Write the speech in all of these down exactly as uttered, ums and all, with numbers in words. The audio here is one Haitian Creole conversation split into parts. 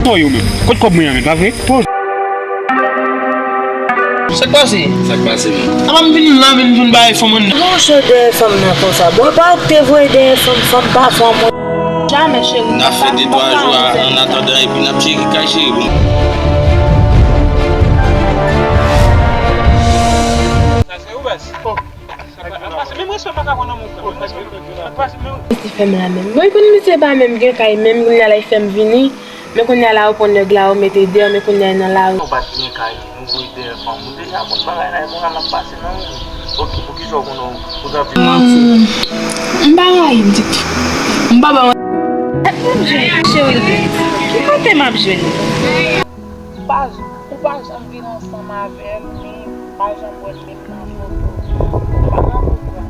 To yo menm. Kot kòb mwen an menm, pa vre? To. Sa k pase? Sa k pase menm? Apa m vin la, vin, vin bay fanm nan. Bon, chè dèyè fanm nan konsa. Bon, pa ou k te voye dèyè fanm, fanm pa fanm mwen. Jamè, cheri. N a fè de twa jou a, an atandan, epi n ap tcheke kay, cheri, bon. Sa se ou, baz. Sa k pase? Menm respè m pa ka pran nan men w, frè. Menm respè m pa ka pran nan men w. Misye fè m la menm. Mwen konn misye pa menm gen kay menm, kounye a la li fè m vini. Men kounye a la ou pran nèg la ou mete deyò, men kounye a li nan lari. Ou pa t gen kay, nou voye dèyè fanm. Ou deja konn bagay la, e konsa l ap pase nan men nou. Ok, poukisa ou konn ou, ou t ap di manti? M pa rayi l ditou. M pa ba. Cheri, ki kote m ap jwenn li? Ou pa, ou pa janm vin ansanm avè l, ni ou pa janm wè l menm nan foto. Ou pa nan konprann.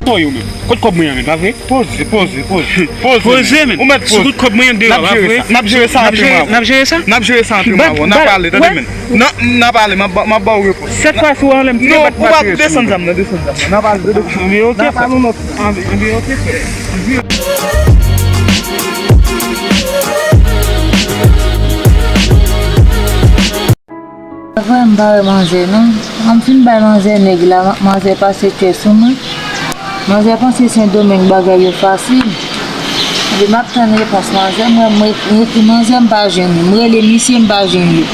To yo menm. Kot kòb mwen an menm, pa vre? Poze, poze, poze. Poze, poze menm. Ou mèt poze. Sou kout kòb mwen an deyò a, pa vre? N ap jere sa antre mwa. N ap jere sa? N ap jere sa antre mwa. N a pale, tande menm. N a, n a pale, m ap ba, m ap ba w repons. Sèt fwa si w anlè m tire bat pa tire sou mwen. Non, ou pa desann zam nan, desann zam nan. N a pale de, de, n a pale yon lòt. Anben, anben, ok, frè. Vrè, m pa wè manzè non. An m fin bay manzè nèg la, manzè pase tchè sou mwen. Manzè panse Sendomeng bagay yo fasil. Epi m ap tann repons manzè, m wè m ekri manzè, m pa jwenn li. M rele misye, m pa jwenn li.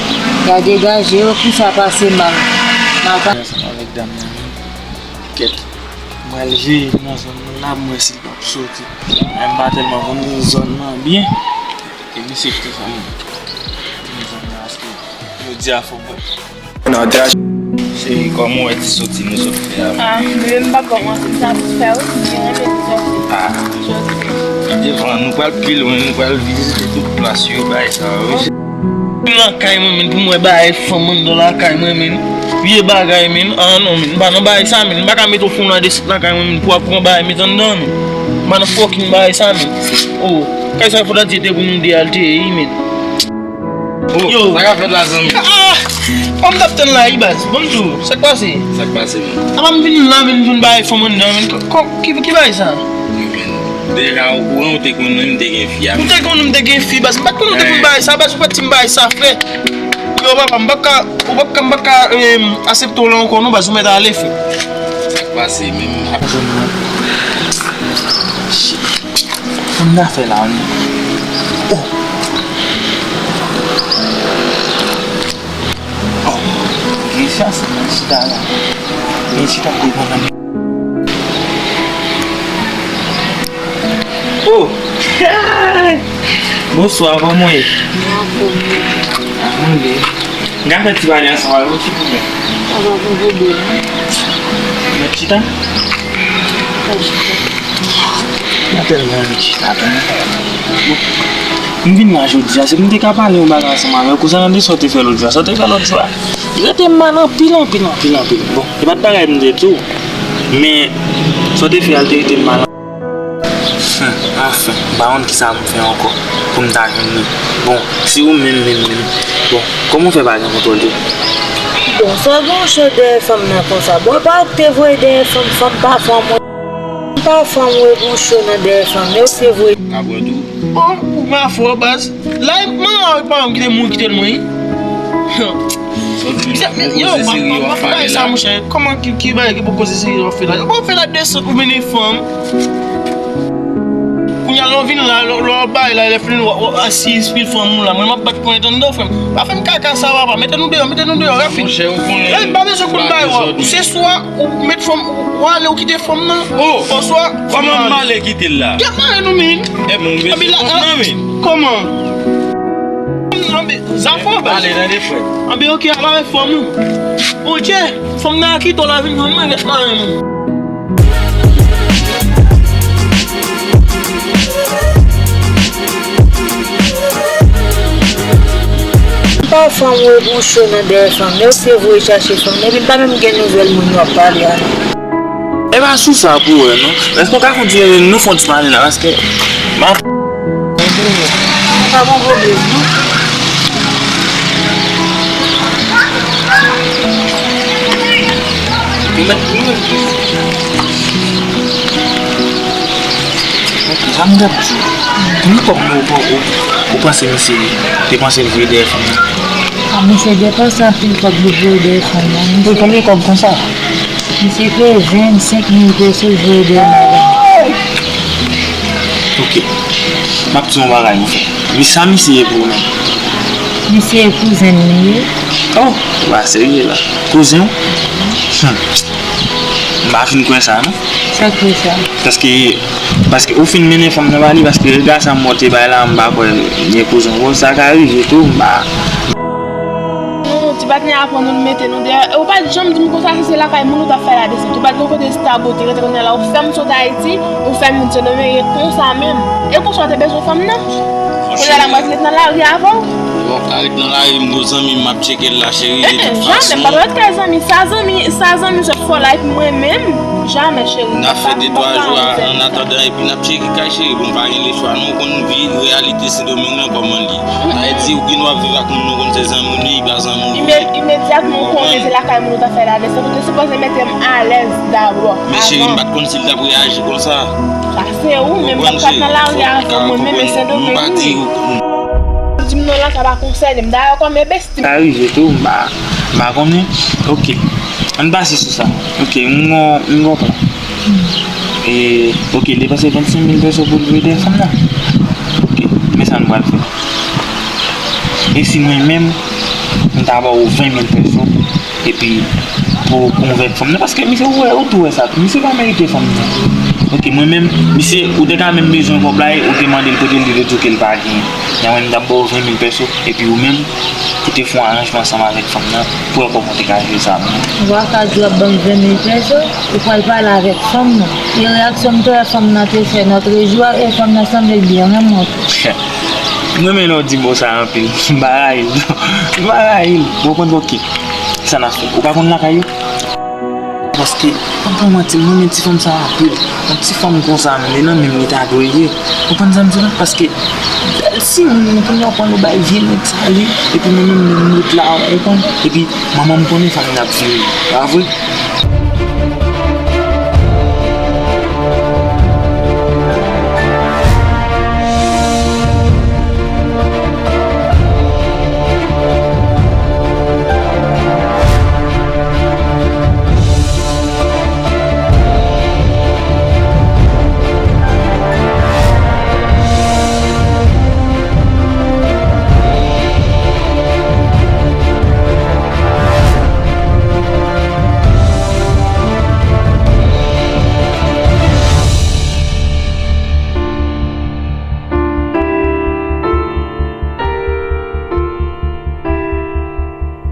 Y a degaje yo, kou sa pase mal. M ap ansanm avèk dam nan. Kèt. M pral veye nan zòn nan la, m wè si l p ap soti. Men m pa tèlman konn zòn nan byen. E misye ki te fè m vin zòn nan, paske jodi a fò m wè. Cheri, kòman w wè ti soti nou sot fè a? Ah, bebe, m pa kòmanse, m satisfè wi, m byen renmen ti soti. Ah. Jodi. Devan, nou pral pi lwen, nou pral vizite tout plas yo bay sa yo wi. Lakay mwen menm, pou m wè bagay fanm anndan lakay mwen menm. Vye bagay menm, ah non menm, m pa nan bagay sa menm, m pa ka mete w fon nan desann lakay mwen menm, pou w ap pran bagay met anndan menm. M pa nan fucking bagay sa menm. Oh, kay sa fò ta di te pou nou de al te ye wi menm. Oh, yo. Sa k ap fèt la, zanmi? Ah! Kòm m t ap tann la, wi, baz. Bon, m di w, sa k pase? Sa k pase, menm? Apa m vin la, vin, vin bay fanm anndan, men kò, kò, ki, ki bagay sa? Wi, men, deja okouran, ou te konnen m te gen fi a. M te konnen m te gen fi, baz. M pa t konnen ou te konn bagay sa, baz. Ou pa t di m bagay sa, frè. Yo, papa, m pa ka, ou pa ka, m pa ka, em, aksepte w la ankò, non, baz. Ou mèt ale, frè. Sa k pase, menm? Shit. Sa m ta fè la menm? Oh! Oh! Gen chans mwen chita la. Men chita devan nan. Oh! Bonswa, kòman w ye? Mwen anfòm wi. Ah, mwen byen. N ka fè ti pale ansanm avè w, silvouplè? Pa gen pwoblèm. Mèt chita? Pa chita. M tèlman anvi chita, tande. Bon, m vin la jodi a, se pou m te ka pale yon bagay ansanm avè w, konsa nan de sa w te fè lòt jou a. Sa w te fè lòt jou a, rete m mal anpil, anpil, anpil, anpil. Bon, e pa t bagay m te di w, men sa w te fè a, l te rete m mal. Anfen, m pa konn kisa m fè ankò pou m ta jwenn li. Bon, se ou menm, menm, menm. Bon, kòman w fè pa gen kontwòl de ou? Bon, sa gen yon chè dèyè fanm nan konsa? Bon, e pa ou ki te voye dèyè fanm, fanm pa fanm mwen. M pa fanm mwen pou cho nan dèyè fanm, men ou te voye. Ka bwè tou. Bon, ou pa fò, baz. La, e manman avèk papa m ki te mouri kite l mwen, wi. Yo, yo, m ap, m ap, m ap bay sa, monchè. Kòman ki, ki bagay ki pou koze serye w ap fè la? Yo, w ap fè la desant ou mennen fanm. Kounye a, lè w vin la, lè w, lè w ap bay la, lè fini, w, w, asiz pil fanm ou la. Mwen, m ap bat kònèt anndan, frè m. Pa fè m kaka sa, papa. Mete nou deyò, mete nou deyò, rapid. Monchè, ou konnen. Ey, m pa bezwen konn bagay w. Se swa ou met fanm, ou ale, ou kite fanm nan. Oh! Oswa, kòman m ale kite l la? Gen mare nou, min. E bon, m bezwen fanm nan, min. Kòman? Anbe, zafè w, baz. Ale, tande, frè. Anbe, ok, al avèk fanm ou. Bondye, fanm nan a kite w la vin jwenn mwen, nèt mare nou. M pa fanm reboucho nan dèyè fanm, men ou te voye chache fanm nan, epi m pa menm gen nouvèl moun w ap pale a non. E pa sou sa pou wè non. Èske w ka kontinye nou fè yon ti pale la, paske m ap. Pa gen pwoblèm non. Ou mèt, ou mèt. Ok, sa m t ap di w. Konbyen kòb ou, ou, ou, ou panse misye depanse l voye dèyè fanm nan? A, misye depanse anpil kòb li voye dèyè fanm nan. Wi, konbyen kòb konsa? Misye kreye vennsenk mil peso voye dèyè madanm. Ok. M ap di w yon bagay, monchè. Mi, sa misye ye pou ou menm? Misye ye kouzen m li ye. Oh, ou pa serye la. Kouzen w? Hmm. M pa fin kwè sa, non. Sa k fè sa? Paske, paske ou fin mennen fanm nan ba li, paske rega sa m wè w te bay la, m pa kwè gen kouzen w. Bon, sa ka rive tou, m pa. Non, ti patnè a pran nou, l mete nou deyò. E ou pa t janm di m konsa, si se lakay moun ou t ap fè ladesant. Ou pa t gen kote establi, rete kounye a la, ou fè m sot Ayiti, ou fè m vin Sendomeng, e konsa menm. E konsa w te bezwen fanm nan? Kounye a la, mwen vin ret nan lari avè w. Bon, ka ret nan lari, m gon zanmi m, m ap tcheke l la, cheri, de tout fason. Jamè, pa t ret kay zanmi, sa zanmi, sa zanmi sot fè w la, epi mwen menm, jamè, cheri. N a fè de twa jou a, an atandan, epi n ap tcheke kay, cheri, bon, pa gen lechwa, non, ou konn vi reyalite Sendomeng lan kòman li ye. Sa vle di, ou gen dwa viv ak moun, ou konn se zanmi w, li pa zanmi w vre. Imedyatman ou konnen se lakay moun ou ta fè ladesant, ou te sipoze mete m alèz dabò. Men cheri, m pa t konn si l t ap reyaji konsa. Sa se ou, men m pa t nan lari avè w, mwen menm e Sendomeng li ye. Di m non la, sa pa konsène m. Dayè, kòm e besti m. Sa rive tou, m pa, m pa konnen. Ok. Ann pase sou sa. Ok, m gon, m gon plan. E, ok, l depanse vennsenk mil peso pou l voye dèyè fanm nan. Ok, men sa nou pral fè. E si mwen menm, m ta ba w ven mil peso, epi pou w konvèt fanm nan, paske misye, ou wè, ou tou wè sa, misye pa merite fanm nan. Ok, mwen menm, misye, ou te ka menm bezwen kòb la, e ou te mande l kote l, li te di w ke l pa genyen. Jan mwen, m t ap ba w ven mil peso, epi ou menm, pou te fè yon aranjman ansanm avèk fanm nan, pou wè kòman w te ka jere sa menm. Ou pa ka di w ap ban m ven mil peso, ou pral pale avèk fanm nan. E reyaksyon m te wè fanm nan te fè nòtrejou a, e fanm nan sanble l byen renmen w tou. M renmen lè w di mo sa anpil. M pa rayi l. M pa rayi l. Ou konprann, ok. Sa n ap fè? Ou pa konn lakay yo? Paske, pa pran manti, m renmen ti fanm sa anpil. Yon ti fanm konsa menm, e nan menm li ta dwe ye. Ou konprann sa m di la? Paske, bèl timoun, men kounye a w pran l ou bay vye nèg sa li, epi mwen menm, menm m ret la, ou konprann? Epi, manman m konnen fanmi n ap vini, pa vre?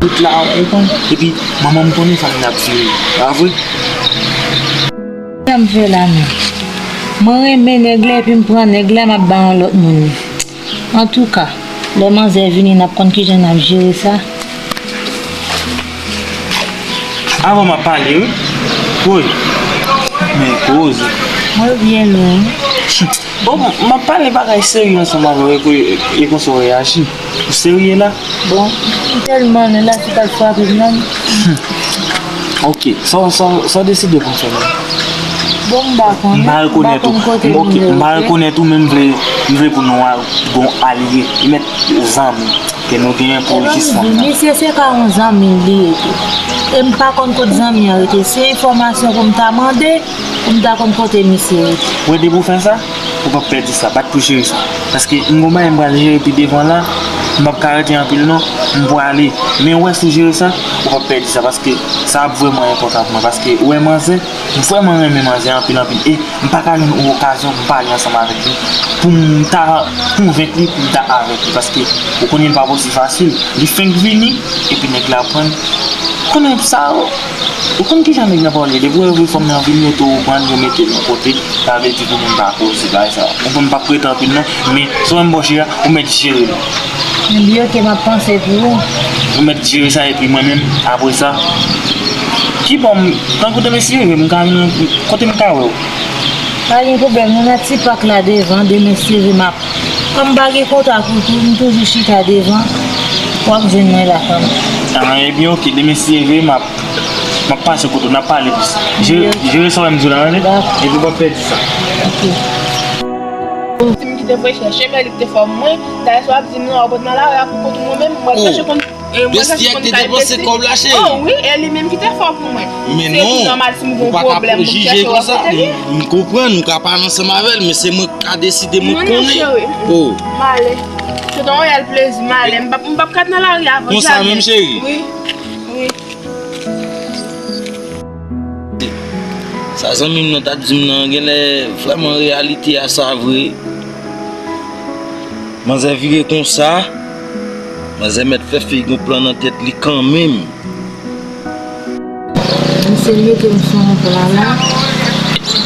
Tout la, ou konn, epi manman m konnen fanmi n ap vini, pa vre? Sa m fè la menm? Mwen renmen nèg la, epi m pran nèg la, m ap ba yon lòt moun li. Antouka, lè manzè vini, n ap konn kijan n ap jere sa. Avan m ap pale, wi. Woy. Men koze. Mwen byen lwen. Bon, m ap pale bagay serye ansanm avè w, e, e konsa w reyaji. Ou serye la? Bon, m tèlman lwen la, si w t ap frape m nan. Ok, sa, sa, sa w deside pou m fè menm? Bon, m pa konnen. M pa rekonèt ou. M pa konn kote nou ye, ok? M pa rekonèt ou, men m vle, m vle pou nou al gon alye. Li mèt zanmi. Ke nou genyen pou jis fanm nan. Misye se ka yon zanmi l li ye tou. E m pa konn kot zanmi an rete. Se enfòmasyon pou m ta mande, pou m ta konn kote misye rete. Ou wè depi w fè sa, ou p ap pèdi sa. Bat pou jere sa. Paske m gon bagay m pral jere pi devan la, m p ap ka rete anpil non, m prale. Men ou wè si w jere sa, ou p ap pèdi sa, paske sa ap vrèman enpòtan pou mwen. Paske ou wè manzè, m vrèman renmen manzè anpil, anpil. E m pa ka jwenn yon okazyon pou m pale ansanm avèk li, pou m ta konvenk li, pou m ta avèk li, paske ou konnen l p ap osi fasil. Li fenk vini, epi nèg la pran l. Konnen sa, ou konn kijan nèg nan pale, depi w wè fanm nan vini, yo tou pran l, yo mete l yon kote, sa vle di pou moun pa koze bagay sa. Ou konn m p ap rete anpil non, men sa w wè m ba w jere a, ou mèt jere l. Ebyen, ok, m ap panse pou ou. Ou mèt jere sa, epi mwen menm, apre sa, ki bò m, tankou demen si Dye vle, m ka vin, kote m ka wè w? Pa gen pwoblèm, nou nan ti pak la devan, demen si Dye vle, m ap, kòm m pa gen kontak ou tou, m toujou chita devan, w ap jwenn mwen la kanmenm. Ah, ebyen, ok, demen si Dye vle, m ap, m ap pase kote w, n ap pale plis. Jere, jere sa w wè m di w la, tande? Dakò. Epi w p ap pèdi sa. Ok. Si m kite voye chèche, men li ki te fè pou mwen. Dayè, si w ap di m non, w ap ret nan lari a pou kont ou mwen menm, mwen chèche konn, e, mwen chèche konn kay Bestie. Kòb la, cheri. Oh, wi, e li menm ki te fè pou mwen. Men non, ou pa ka jije konsa. M konprann, ou ka pale ansanm avè l, men se mwen ki ka deside, mwen konnen. Oh. M ale. Se te yon reyèl plezi, m ale. M p ap, m p ap ka nan lari a avè w. Konsa menm, cheri? Wi, wi. Sa zanmi m nan t ap di m nan, genlè vrèman reyalite a sa vre. Manzè vire konsa, manzè mèt fè figi gon plan nan tèt li kanmenm. Misye mete m sou yon plan la,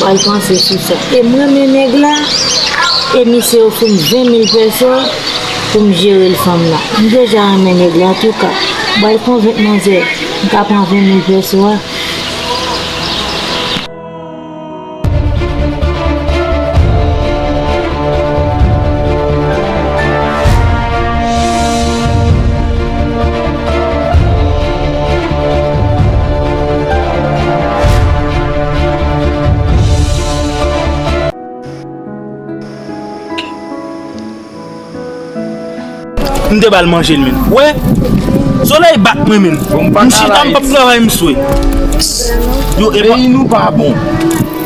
pral panse sou sa. E m renmen nèg la, e misye ofri m ven mil pèso pou m jere l fanm nan. M deja renmen nèg la, antouka, m pral konvenk manzè, m ka pran ven mil pèso a. M te ba l manje l menm. Wè, solèy bat mwen menm. M chita, m p ap travay, m swe. Yo, e pa... Peyi nou pa bon.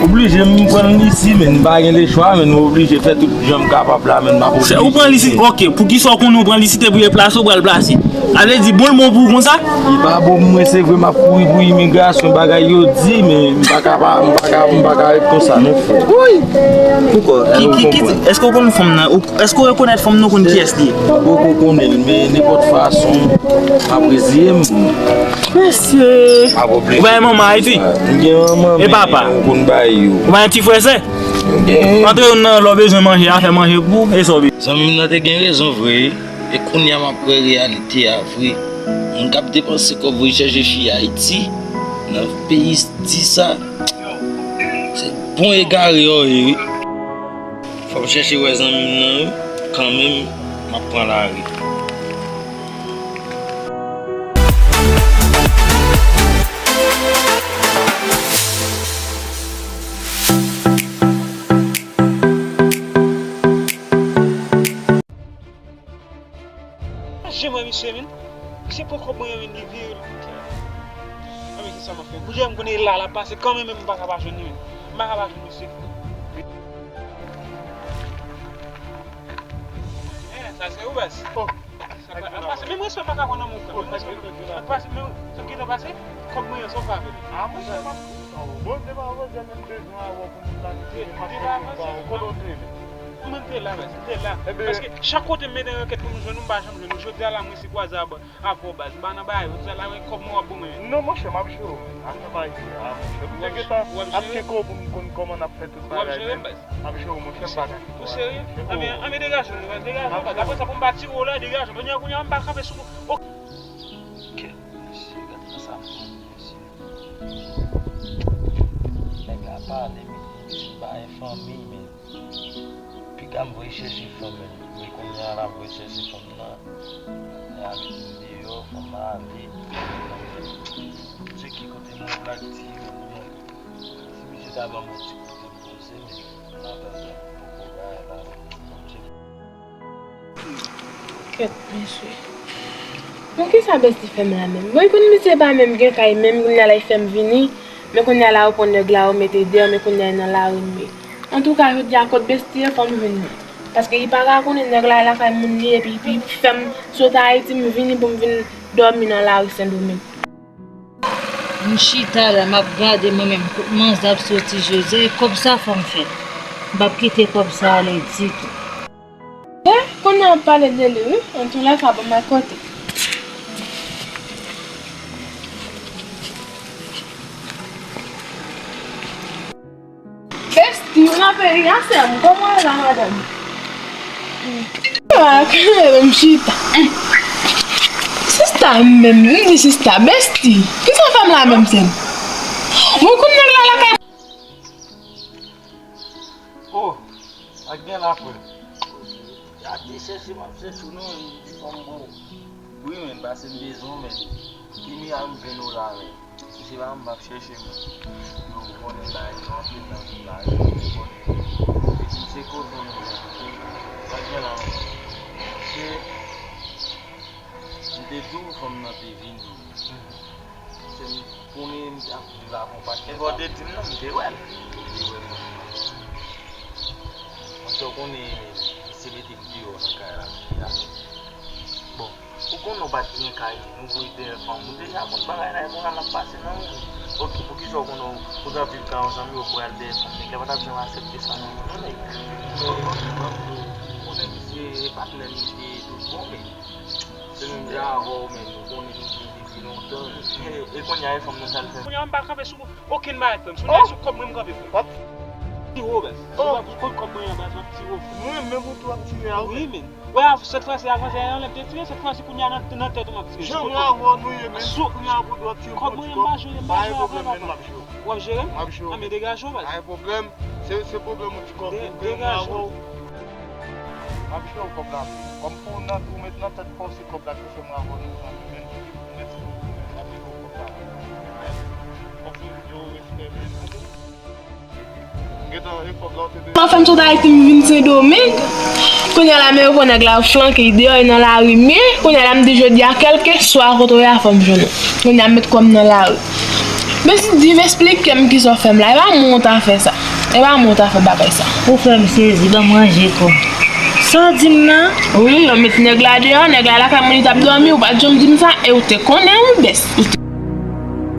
Oblije m pran l isi, men m pa gen lechwa, men nou oblije fè tout jan m kapab la, men m ap oblije. Ou pran l isi, ok. Poukisa w konnen w pran l isi, te pou yo plase, w pral plase? Sa vle di, bon, l bon pou w konsa? Li pa bon pou mwen, se vre, m ap kouri pou imigrasyon, bagay yo di, men m pa ka pa, m pa ka, m pa ka ret konsa, non, frè. Woy! Poukò? Ki, ki, ki, èske w konn fanm nan? Ou, èske w rekonèt fanm nan, ou konn kiyès li ye? M poko konnen l, men nenpòt fason, m ap reziye m. Mesye! Pa pwoblem. Ou pa gen manman Ayiti? M gen manman, men ou konn bagay yo. Ou pa gen ti frè sè? M gen. Antre youn nan, lè w bezwen manje, a fè manje pou ou, e sa w bezwen. Zanmi m nan te gen rezon vre. E kounye a m ap wè reyalite a vre. Moun k ap depanse kòb voye chèche fi Ayiti, nan peyi di sa, se bon egare yo ye, wi. Fò m chèche wè zanmi m nan, wi. Kanmenm, m ap pran lari. Janm wè misye, men. Misye pran kòb mwen an, men li vire l. Anben, kisa m ap fè? Kounye a m konnen la, l ap pase kanmenm, men m pa ka pa jwenn li, men. M pa ka pa jwenn misye. Eh, sa se ou, baz? Oh. Sa pa, ap pase. Men mwen sou pa ka pran nan men w, frè. Men mwen sou pa ka pase. Men sa ki te pase? Kòb mwen an, sa w fè avè l? Ah, monchè, m ap, oh, bon, devan avè w, menm bezwen avè w pou m planifiye, m ap konprann pa w. Kote w te ye? Mwen te la, baz, m te la. Paske chak kote m mete yon rekèt pou m jwenn ou, m pa janm jwenn ou. Jodi a la, mwen si kwaze avè w, baz. M pa nan bagay, jodi a la, mwen kòb mwen w ap ban mwen. Non, monchè, m ap jere w, men. Afè pa isi a, monchè. M te gentan ap tcheke w pou m konn kòman n ap fè tout bagay, men m ap jere w, monchè, m pa ka. Ou serye? Anben, anben, degaje w, degaje w, baz. Apre sa, pou m pa tire w la, degaje w. Kounye a, kounye a, m pa kanpe sou ou. Kèt, mesye, gad sa m pran, mesye. Nèg la pale, men li di m pa gen fanmi, men piga m voye chèche fanm, men, men kounye a l ap voye chèche fanm nan, kounye a mete m deyò, fanm nan ale. Tcheke kote mwen plak ti yo, men si misye ta ban m yon ti kote m poze, men m ap tann poko bagay la, m ap tcheke. Kèt, mesye. Bon, kisa Bestie fè m la menm? Bon, li konn misye pa menm gen kay menm, kounye a la li fè m vini, men kounye a la yo pran nèg la yo mete deyò, men kounye a li nan lari m ye. Antouka, jodi a kot Bestie ye, fò m jwenn li. Paske li pa ka konnen nèg la lakay moun li ye, epi, epi fè m sot Ayiti, m vini pou m vin dòmi nan lari Sendomeng. M chita la, m ap gade mwen menm kot manzè ap soti jodi a, e kòb sa fò m fè l. M p ap kite kòb sa ale ditou. E, kounye a w ap pale de li, wi. Antoulèka, ban m al kote. Bestie, ou nan peyi a, sè m? Kòman w ye la, madanm? Ah, kanmenm, chita. Sista m menm, m di sista, Bestie. Kisa w fè m la menm, sè m? Mwen konn nèg la lakay. Oh, ak gen la, frè. Ya te chèche, m ap chèche w, non, li di fò m bon. Wi, men, pase m bezwen w, men. Ki mirak m jwenn ou la, men. Si se pa m, m p ap chèche, men. Yo konnen bagay yo anpil nan vil la, yo konnen. M se kouzin nou. Sa gen la, se, m te di w fanm nan te vini. Se m konnen m t ap viv avè yon pakèt. E fò w te di m non, m te wè l. M te wè fanm nan. Mwen, sa w konnen, misye mete m deyò nan kay la. Bon, ou konnen w pa t gen kay, nou voye dèyè fanm. Ou deja konn bagay la, e konsa l ap pase nan ou. Ok, poukisa w konnen w, ou t ap viv kay yon zanmi w, ou pral dèyè fanm? Nèg la pa t ap janm aksepte sa nan ou non, nèg. Ou konnen misye e patnè m li te tout bon, men se menm jan avè w, men nou konnen nou gen depi lontan. E, e kounye a, e fanm nan sa l fè? Kounye a, m pa kanpe sou okenn bagay, frè m. Si w nèg sou kòb mwen, m kanpe, frè m. W ap tire w, baz. Oh. Si w pa pran kòb mwen an, baz, w ap tire w, frè m. Mwen menm ou tou ap tire a, wi, men. Wè, sèt fwa, se avan yè an lè m te tire, sèt fwa, se kounye a nan, nan tèt ou m ap tire. Jan mwen avè w nou ye, men, kounye a pou w ap tire m pran ti kòb. Pa gen pwoblèm, men, m ap jere w. W ap jere m? M ap jere w. Anben, degaje w, baz. Pa gen pwoblèm. Se, se pwoblèm yon ti kòb, de-, pwoblèm mwen avè w. M ap jere w kòb la. Kòm pou w nan, ou met nan tèt pa w se kòb la ki fè mwen avè w nou zanmi, men, men, m ap jere w kòb la. Kòb yo, yo respè, men. Gentan, e kòb la w te dwe. Mwen fè m sot Ayiti, m vin Sendomeng. Kounye a la, men yo pran nèg la, yo flanke l deyò, e nan lari m ye. Kounye a la, m di jodi a, kèlkeswa kote w ye a, fò m jwenn ou. Kounye a, m met kò m nan lari. Mesye Div, esplike m kisa w fè m la. E pa mwen w ta fè sa. E pa mwen w ta fè bagay sa. Ou fè m sezi, ban m ranje kò m. Sa w di m nan? Wi, yo met nèg la deyò, nèg la lakay mwen li t ap dòmi, ou pa t janm di m sa, e ou te konnen, wi, bès. Ou te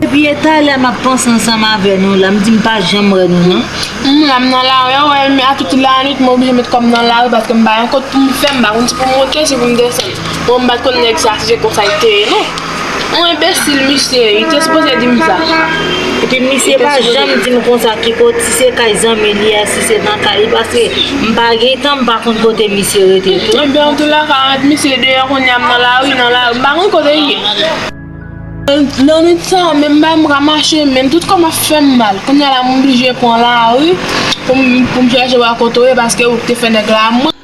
Epi e talè m ap panse ansanm avè nou la, m di m pa janm wè nou non. Hum, la m nan lari a, wè, men a tout la nwit, mwen oblije met kò m nan lari paske m pa gen kot pou m fè, m pa konn si pou m monte, si pou m desann. Bon, m pa t konn nèg sa, si se konsa l te ye, non. Yon enbesil, misye, li te sipoze di m sa. Epi misye pa janm di m konsa ki kot, si se kay zanmi li a, si se nan kay li, paske m pa gen tan, m pa konn kote misye rete tou. Ebyen, an tou lè ka, ant misye deyò, kounye a m nan lari, nan lari, m pa konn kote l ye. Nan nwit sa, menm pa m ka mache, men tout kò m ap fè m mal. Kounye a la, m oblije pran lari pou m, pou m chèche wè kote w ye, paske ou te fè nèg la mwen.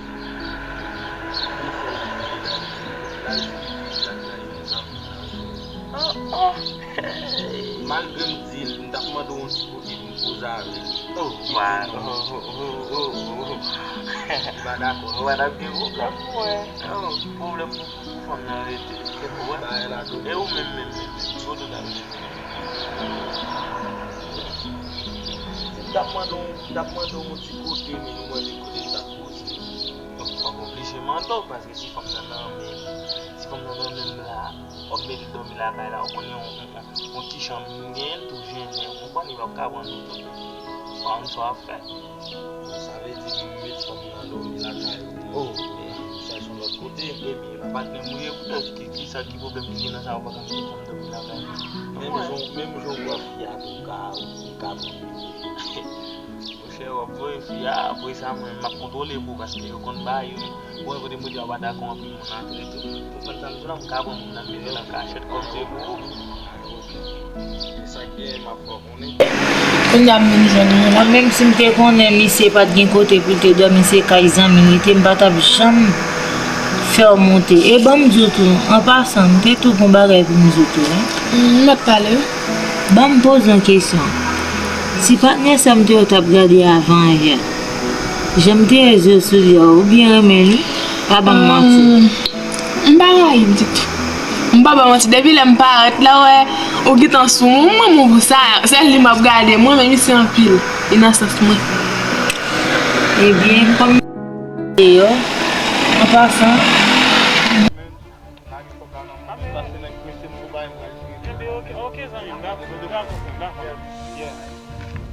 Malgre m di l, m t ap mande w yon ti kote pou m poze avè l. Oh, wa, oh, oh, oh, oh, oh. Li pa dakò. Ou pa t ap gen pwoblèm pou mwen. Oh, pwoblèm pou, pou fanm nan rete. Ou wè? Bagay la tou. E ou menm, menm, menm, menm, ki kote w t ap jwe? Si m t ap mande w, m t ap mande w yon ti kote, men ou wè ki kote m t ap poze. Donk, fòk oblije mande w, paske si fanm nan nan men, si fanm nan nan men m la, w ap mete l dòmi lakay la, ou konnen yon, yon, yon, yon ti chanm m genyen, l tou jennen, ou konprann, li p ap ka pran nou tou. Ou pa konn sa w ap fè. Sa vle di m met fanm nan dòmi lakay ou. Oh, sa se yon lòt kote. Ebyen, patnè m ou ye, poutèt ki, ki sa, ki pwoblèm ki gen nan sa, ou pa ka mete fanm dòmi lakay ou? Menm jan, menm jan ou wè fi a tou ka, ou ka pran. Monchè, w ap voye fi a, apre sa, mwen, m ap kontwole pou ou, paske yo konn bagay yo, men, bon, kote m rete a, w pa dakò anpil moun antre tou. Ou konprann sa m di w la, m ka pran moun nan, m mete l an kachèt, kòm se pou ou. Kounye a m vin jwenn ou la. Mwen menm si m te konnen misye pa t gen kote pou l te dòmi, se kay zanmi l te, m pa t ap janm fè w monte. E ban m di w tou, an pasan, m te tou gon bagay pou m di w tou, wi. M mèt pale, wi. Ban m poze w kesyon. Si patnè sa m te wè w t ap gade avan yè, jan m te wè zye w sou li a, ou byen renmen li? Pa ban m manti. Ahn, m pa rayi l ditou. M pa ba w manti, depi lè m parèt la, wè, ou gentan sou mwen, mwen, mwen, sa, sèl li m ap gade, mwen renmen misye anpil. E nan sans mwen. Ebyen, kòm deyò, an pasan. Enben, oke, oke, zanmi m, dakò, dakò, frè m, dakò. Yeah.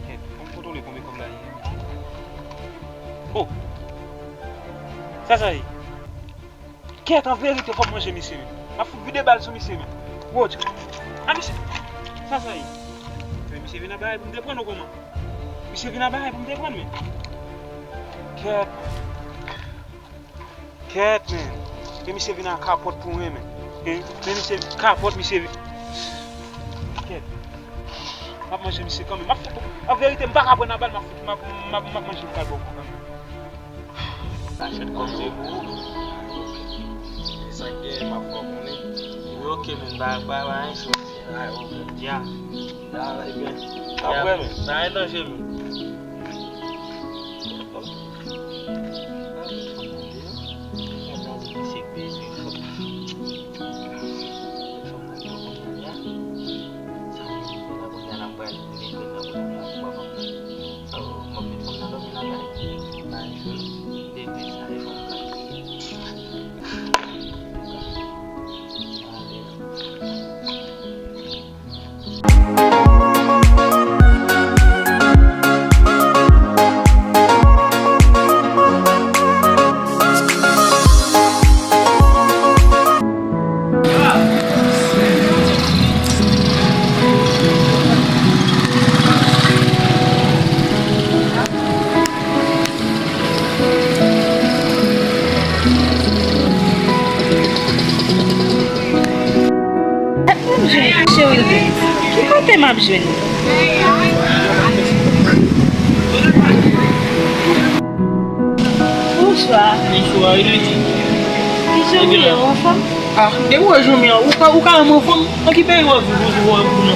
Kèt, fò m kontwole konbyen kòb la ye. Oh! Sa, sa ye? Kèt, an verite, fò m manje misye, men. M ap fout vide bal sou misye, men. Wouch. A, misye. Sa, sa ye? Men misye vin ap bagay pou m te pran w kòman? Misye vin ap bagay pou m te pran w, men. Kèt. Kèt, men. Men misye vin ak kapòt pou mwen, men. Men, men misye kapòt, misye vin. Kèt. M ap manje misye kanmenm. M ap fout, an verite, m pa ka pran nan bal, m ap fout, m ap, m ap, m ap manje bal bò kanmenm. Kachèt kòm se pou ou. E sa k genyen, m ap fè w konnen. Ebyen, oke, men, ba, ba, ba, anyen cho. Ay, oke. Ya. Ya, ebyen. Ya, apre, men. Ba, anyen danje, men. Kote m ap jwenn ou? Bonswa. Bonswa, Elodie. Kijan w ye, ou anfòm? Ah, depi w wè Jeanmy an, ou ka, ou ka wè m anfòm? Nan ki peyi w ap viv, ou, ou, ou anfòm?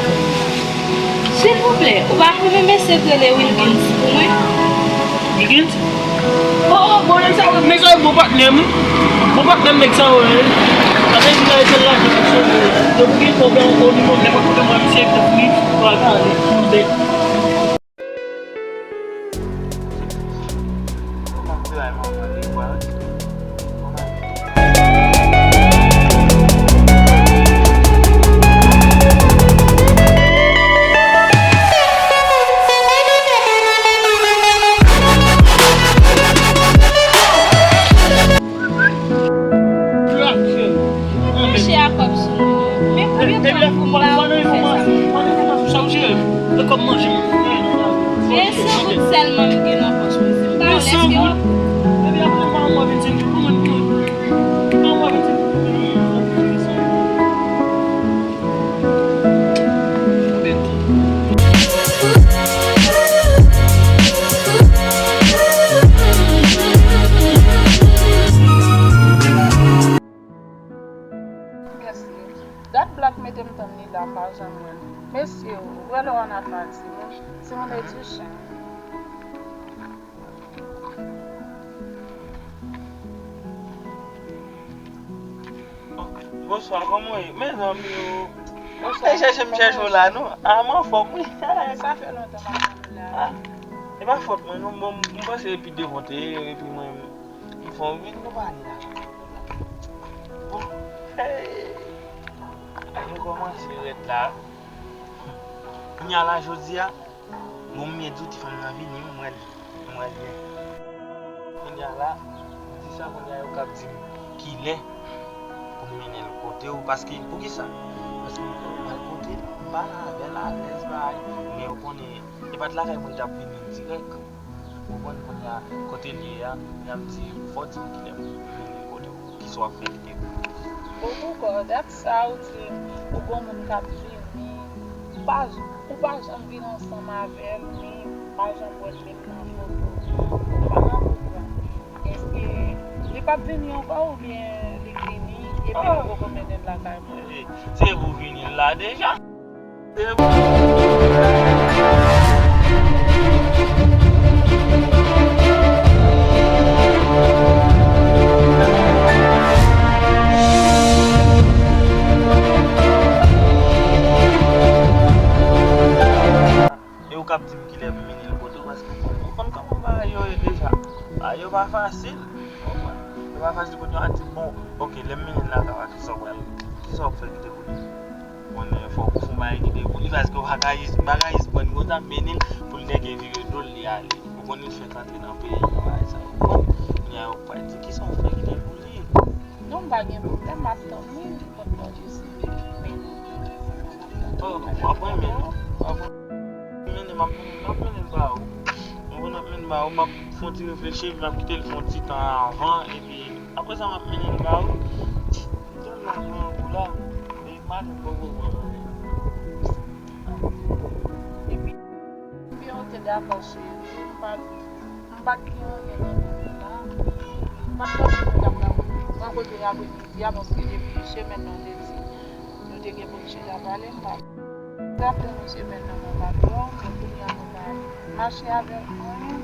Silvouplè, ou pa konnen mesye k rele Wilkins pou mwen? Wilkins? Oh, oh, bon, nèg sa yo, nèg sa yo bon patnè m wi. Bon patnè m, nèg sa yo ye. Sa vle di, lè l lajan ap sove, depi w gen pwoblèm ankò, ou di bon, nenpòt kote m wè misye, epi li pral pale. Mache a kòb sou nou. Men konbyen tan pou la ou fè sa? E san goud sèlman m gen nan pòch mwen. Si m pa wè, èske w Mèsi. Dat Black mete m tann li la, m pa janm wè l. Mesye, ou wè lè w ann afè ak timoun, timoun e ti chen. Bonswa, kòman w ye? Mezanmi o. Ou te chèche m chèche w la, non? Ah, m anfòm, wi. Sa fè lontan m ap tann ou la. Ah, e pa fòt mwen, non. Bon, m panse epi devan w te ye, epi mwen, m fè w vin nou pale la. Bon, hey. Nou kòmanse rèd la. Kounye a la, jodi a, bon, m byen di w, ti fanm nan vini, m wè l, m wè l byen. Kounye a la, m di sa, kounye a yo k ap di m kilè pou m mennen l kote w, paske, poukisa? Paske m al kote l, m pale avè l alèz, bagay, men yo konnen, e pa t lakay mwen li t ap vini dirèk. Ou konprann kounye a, kote l ye a, y ap di, fò w di m kilè pou m mennen l kote w. Kisa w ap fè kite pou li? Bon, poukò, dat sa ou di, ou gon moun k ap vini, ou pa, ou pa janm vin ansanm avè l, ni ou pa janm wè l menm nan foto. Ou pa nan gwoup la. Èske li p ap vini ankò oubyen li vini epi li poko mennen l lakay mwen? Se pou vini l la deja. E ou k ap di m kilè pou m mennen l kote w, paske ou konn kòman bagay yo ye deja. Bagay yo pa fasil. Ou konprann? Yo pa fasil kote yo a di, bon, oke, lè m mennen l lakay w a, kisa w pral, kisa w ap fè kite pou li? Konnen fòk ou fè yon bagay kite pou li, paske w pa ka jis, m pa ka jis pran l konsa, m mennen l pou l nèke vire do l, li ale. Ou konnen l fèk antre nan peyi, bagay sa yo. Bon, kounye a yo pral di, kisa w fè kite pou li? Non, m pa gen pwoblèm, m ap tann li, li konn pòte si men. Oh, w ap renmen l, w ap renmen l, m ap mennen, m ap mennen l ba ou. Mwen konn ap mennen l ba ou, m ap fè yon ti reflechi, epi m ap kite l fè yon ti tan avan, epi apre sa, m ap mennen l ba ou. M te la, m pran yon kou la, e m ale, m poko pran anyen. Epi, Ebyen, ok, dakò, cheri. M pa t, m pa t gen anyen nan men mwen la. M pa t panse nou t ap nan, rankontre apremidi a, paske depi semèn nan, te di nou te gen pou n chita pale, m pa t, m t ap tann nou semèn nan, mwen pa t wè w, men kounye a nou pa mache avèk anyen.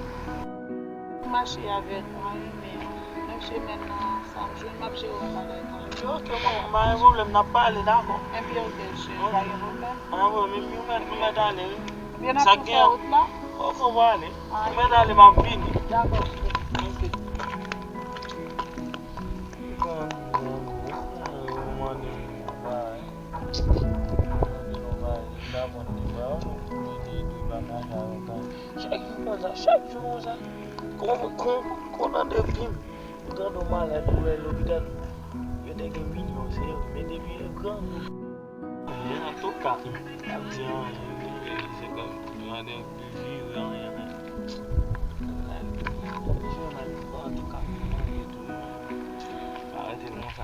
M mache avèk anyen, men menm semèn nan, sa m jwenn, m ap jere yon bagay kanmenm. Ok, ok, bon, pa gen pwoblèm, n ap pale, dakò? Ebyen, ok, cheri, pa gen pwoblèm. Ah, bon, men nou mèt, nou mèt ale, wi. Ebyen, n ap tou fè wout la. Ok, w ale. Ou mèt ale, m ap vini. Dakò. Ok. Chak jou konsa, chak jou konsa. Kon, kon, kon nan de fim. Ou tande w malad, ou wè lopital. Yo te gen milyon, se yo ki mete pye yo grangou. Men antouka, m p ap di anyen, wi, se kòm jan de vire anyen, men. Antouka, m anyen tou, wi. Pa rete konsa.